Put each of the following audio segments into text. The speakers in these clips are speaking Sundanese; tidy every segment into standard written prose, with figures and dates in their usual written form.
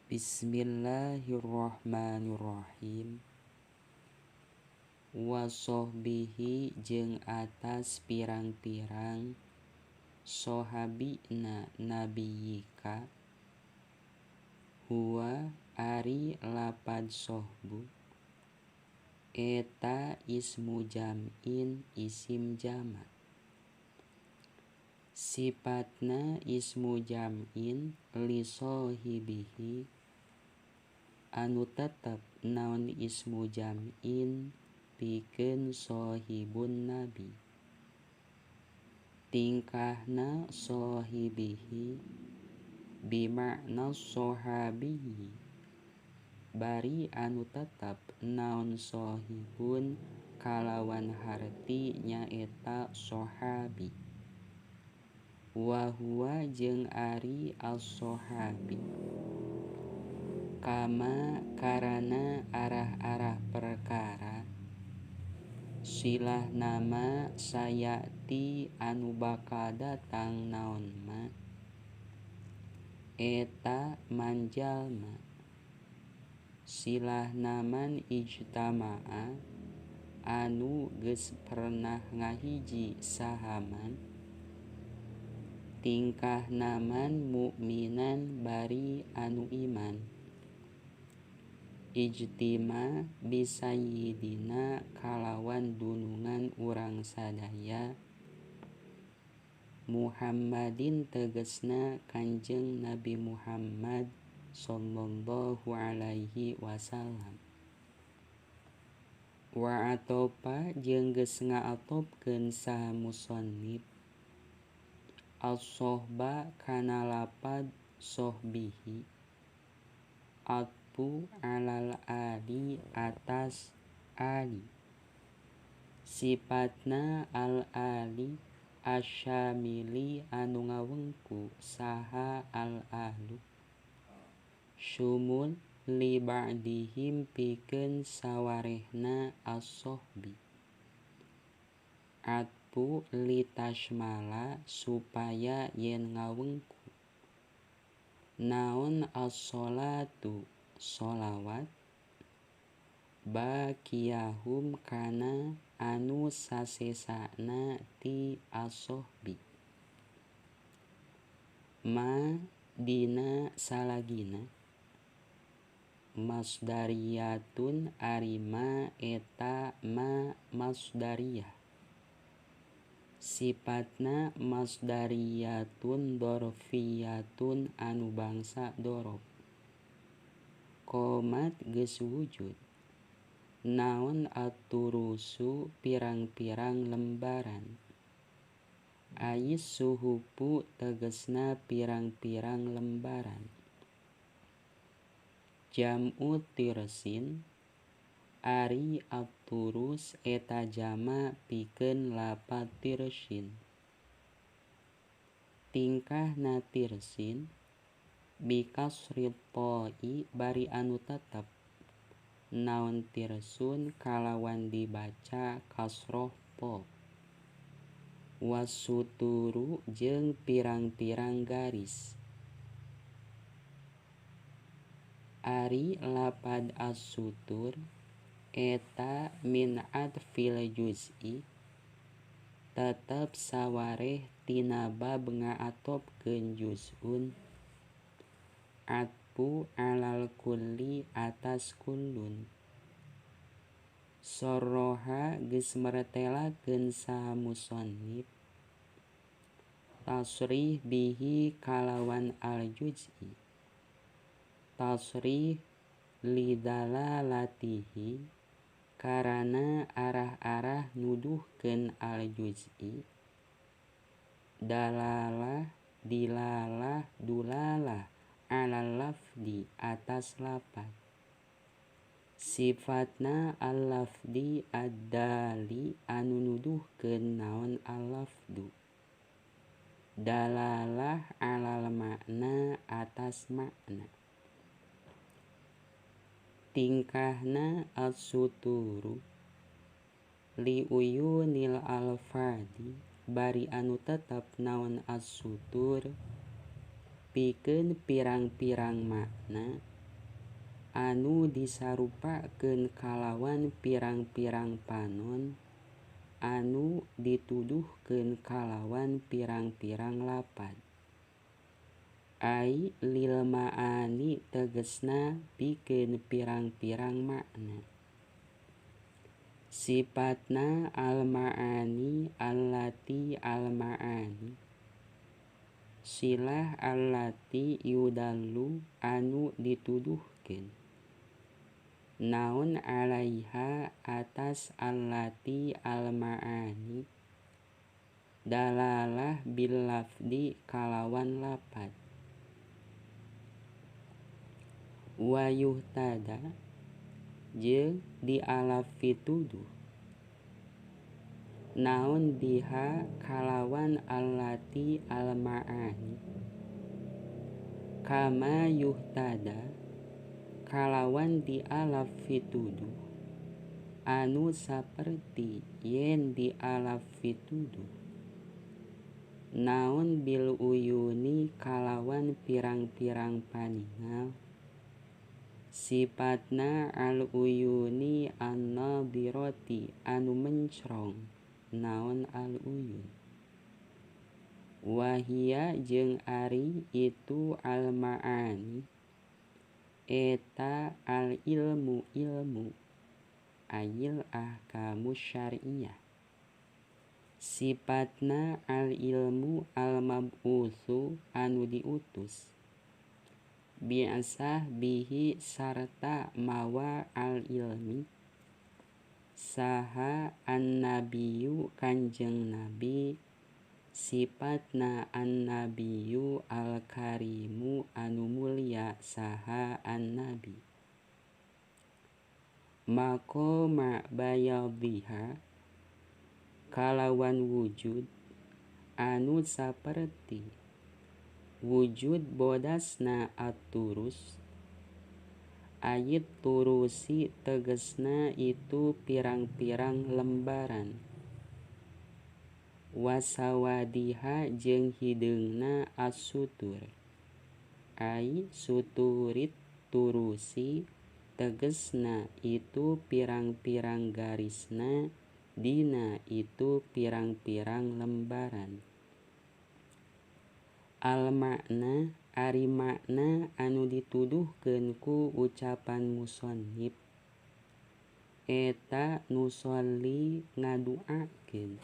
Bismillahirrahmanirrahim. Wa sohbihi jeung atas pirang-pirang sohabina nabiyika huwa ari lapad sohbu eta ismu jam'in isim jama. Sifatna ismu jam'in li sohibihi anu tetep naon ismu jam'in pikeun sohibun nabi. Tingkahna sohibihi bimakna sohabihi bari anu tetep naon sohibun kalawan harti nyaeta sohabi. Wa huwa jeung ari as-sohabi kama karana arah-arah perkara silah nama sayati anu bakal datang naon ma eta manjalma silah naman ijtama'a anu geus pernah ngahiji sahaman tingkah naman mukminan bari anu iman ijtima bisayidina kalawan dunungan urang sadaya Muhammadin tegesna Kanjeng Nabi Muhammad sallallahu alaihi wasallam. Wa atopa jeung geus ngaatopkeun saha musannif as-sohba kana lapad sohbihi atfu alal ali atas ali. Sifatna al ali asyamili anu ngawengku saha al ahlu syumul li ba'dihim pikeun sawarehna as-sohbi atfu li tashmala supaya yen ngawengku naon as-sholatu sholawat bakiyahum kana anu sasesana ti as-sohbi ma dina salagina masdariyatun ari ma eta ma masdariyah. Sifatna masdariyatun dorfiyatun anu bangsa dorob komat geus wujud naon aturusu pirang-pirang lembaran ais suhupu tegesna pirang-pirang lembaran jam'u tirsin ari aturus eta jama pikeun lapad tirsin. Tingkahna tirsin bikasri ta'i bari anu tetep naon tirsun kalawan dibaca kasroh ta wasuturu jeung pirang-pirang garis. Ari lapad as-sutur eta min adfil juz'i tetep sawareh tina bab ngaatopkeun juz'un atfu alal kulli atas kullun. Soroha geus mertelakeun saha musannif tasrih bihi kalawan al juz'i tasrih lidalalatihi karana arah-arah nuduhkeun al juz'i dalalah dilalah dulalah alal lafdi atas lapad. Sifatna al lafdi ad-dali anu nuduhkeun naon al lafdu dalalah alal makna atas makna. Tingkahna as-suturu li uyunil alfadi bari anu tetep naon as-sutur pikeun pirang-pirang makna Anu disarupakeun kalawan pirang-pirang panon anu dituduhkeun kalawan pirang-pirang lapad. Ai lil ma'ani tegesna pikeun pirang-pirang makna. Sipatna al ma'ani allati al ma'ani silah allati yudallu anu dituduhkeun naon alaiha atas allati al ma'ani dalalah bil lafdi kalawan lapad. Wa yuhtada jeung dialaf pituduh naon biha kalawan allati al ma'ani kama yuhtada kalawan dialaf pituduh anu saperti yen dialaf pituduh naon bil uyuni kalawan pirang-pirang paningal sipatna al uyuni an-nadirati anu mencrong naon al uyun. Wahia jeung ari itu al ma'ani eta al ilmu ilmu ayil ahkamu syariah sipatna al ilmu al mab'utsu anu diutus biasah bihi sarta mawa al ilmi saha an-nabiyyu kanjeng nabi sipatna an-nabiyyu al-karimu anu mulia saha an-nabi. Maqama bayadhiha kalawan wujud anu saperti wujud bodasna at-turus ayit turusi tegesna itu pirang-pirang lembaran wasawadiha jeung hideungna as-sutur ai suturit turusi tegesna itu pirang-pirang garisna dina itu pirang-pirang lembaran. Al makna ari makna anu dituduhkeun ku ucapan musannif eta nusolli ngaduakeun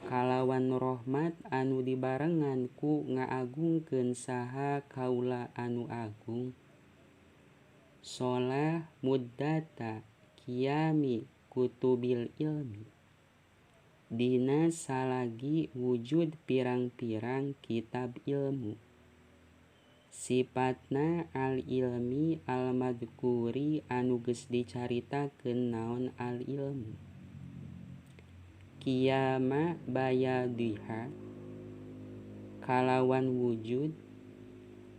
kalawan rahmat anu dibarengan ku ngaagungkeun saha kaula anu agung sholah muddata qiyami kutubil ilmi dina salagi wujud pirang-pirang kitab ilmu sipatna al ilmi al madhkuri anu geus dicaritakeun naon al ilmu qiyama bayadhiha kalawan wujud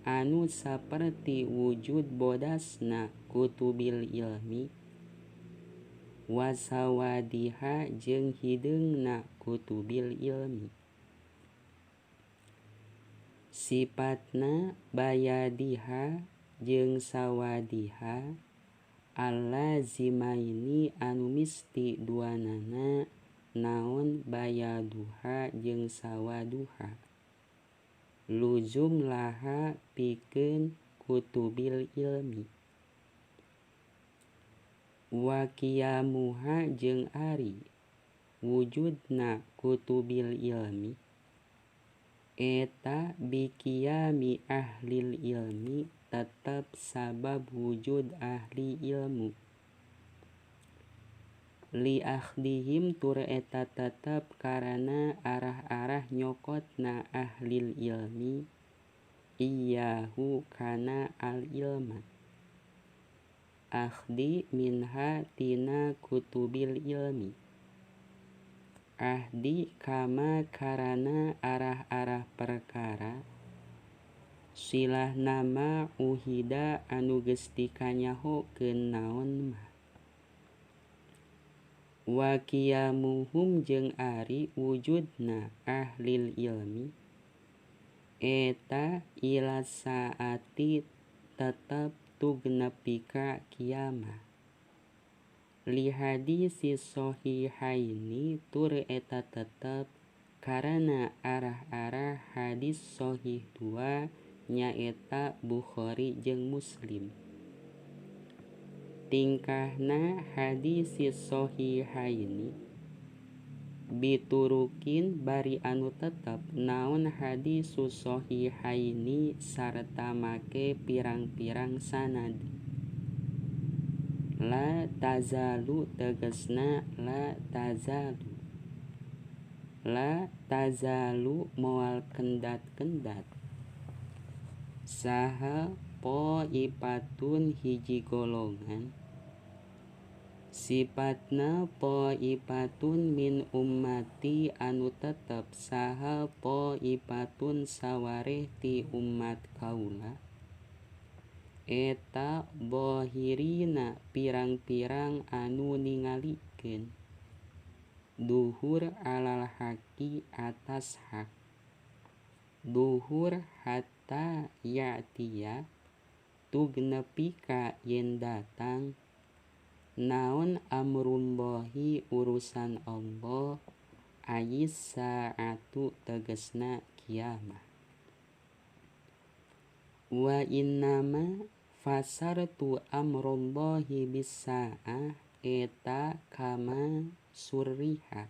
anu saperti wujud bodasna kutubil ilmi wasawadiha jeung hideungna kutubil ilmi sipatna bayadiha jeung sawadiha allazimaini anu misti duanana naon bayaduha jeung sawaduha luzum laha pikeun kutubil ilmi wa qiyamuha jeung ari wujudna kutubil ilmi eta biqiyami ahlil ilmi tetep sabab wujud ahli ilmu li akhdihim tur eta tetep karana arah-arah nyokotna ahlil ilmi iyahu kana al ilma akhdi minha tina kutubil ilmi ahdi kama karana arah-arah perkara silah nama uhida anu geus dikanyahokeun naon mah wa qiyamuhum jeung ari wujudna ahlil ilmi eta ila saati tetep tug nepi ka kiamah. Li hadisi sahihaini tur eta tetep karana arah-arah hadis sahih dua nyaeta Bukhari jeung Muslim. Tingkahna hadis sahihaini biturukin bari anu tetep naon hadis sahihaini sarta make pirang-pirang sanad. La tazalu tegesna la tazalu. La tazalu moal kendat-kendat. Saha poipatun hiji golongan. Sifatna poipatun min ummati anu tetep saha poipatun sawareh ti umat kaula. Eta bohirina pirang-pirang anu ningalikeun duhur alal haqi atas hak. Duhur hatta ya'tiya tug nepi ka yen datang naon amrullahi urusan Allah ayis saatu tegesna kiamah. Wa innama fasartu amrullahi bisaah eta kama surriha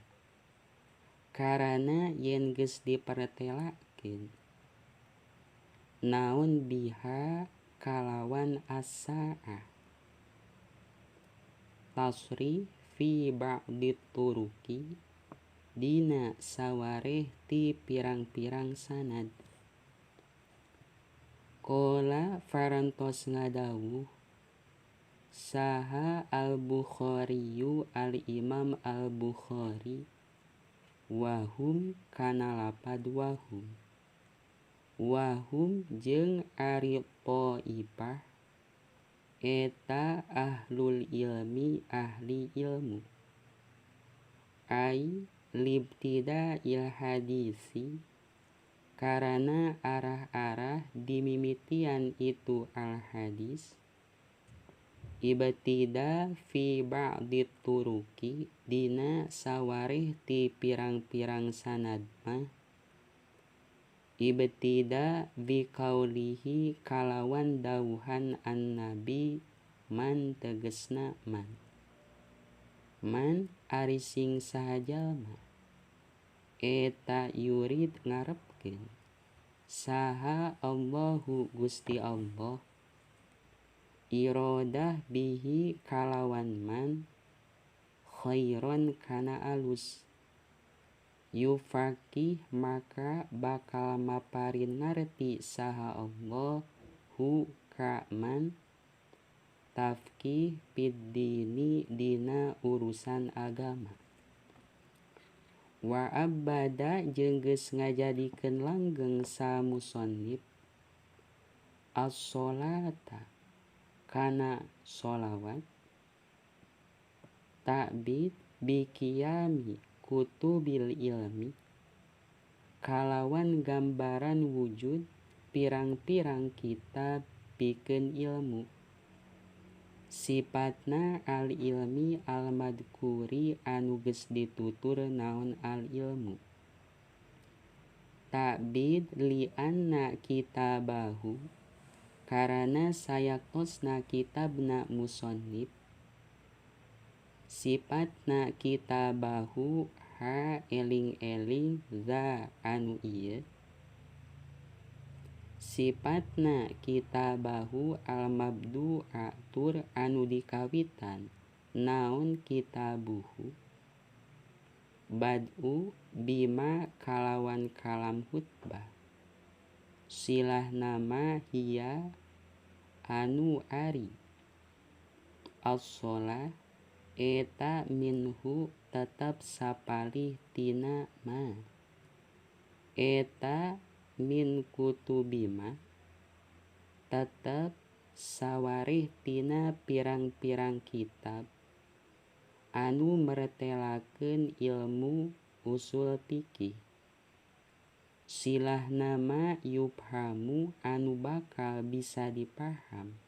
karana yen geus dipertelakeun naon biha kalawan asaah. Tasri fi ba'di turuki dina sawareh ti pirang-pirang sanad. Qala farantos ngadawuh saha al-Bukhariyu al-Imam al-Bukhari wahum kana lapad wahum. Wahum jeung ari taifah eta ahlul ilmi ahli ilmu. Ai libtida'il hadisi karana arah-arah dimimitian itu al-hadis ibtida fi ba'di turuki dina sawareh ti pirang-pirang sanad mah ibtida bi kaulihi kalawan dawuhan an-nabi man tegesna man. Man ari sing saha jalma eta yurid ngarepkeun saha Allahu Gusti Allah iradah bihi kalawan man khairon kana alus yufaqih maka bakal maparin ngarti saha Allah hu ka man tafqih fiddini dina urusan agama. Wa abada jeung geus ngajadikeun langgeng sa musannif as-sholata kana sholawat ta'bid biqiyami kutubil ilmi kalawan gambaran wujud pirang-pirang kitab pikeun ilmu. Sifatna al-ilmi al-madkuri anu geus ditutur naon al-ilmu. Ta'bid li anna kitabahu karana sayaktosna kitabna musannif sifatna kitabahu ha eling-eling za anu ieu sifatna kitabahu al-mabdu'a tur anu dikawitan naon kitabuhu bad'u bima kalawan kalam khutbah silah nama hiya anu ari as-sholah eta minhu tetap sapalih tina ma eta min kutubima tetep sawarih tina pirang-pirang kitab anu mertelakeun ilmu usul fikih silah nama yubhamu anu bakal bisa dipaham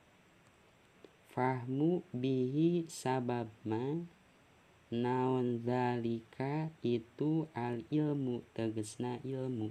Fahmu bihi sababma naon zalika itu al ilmu tegesna ilmu.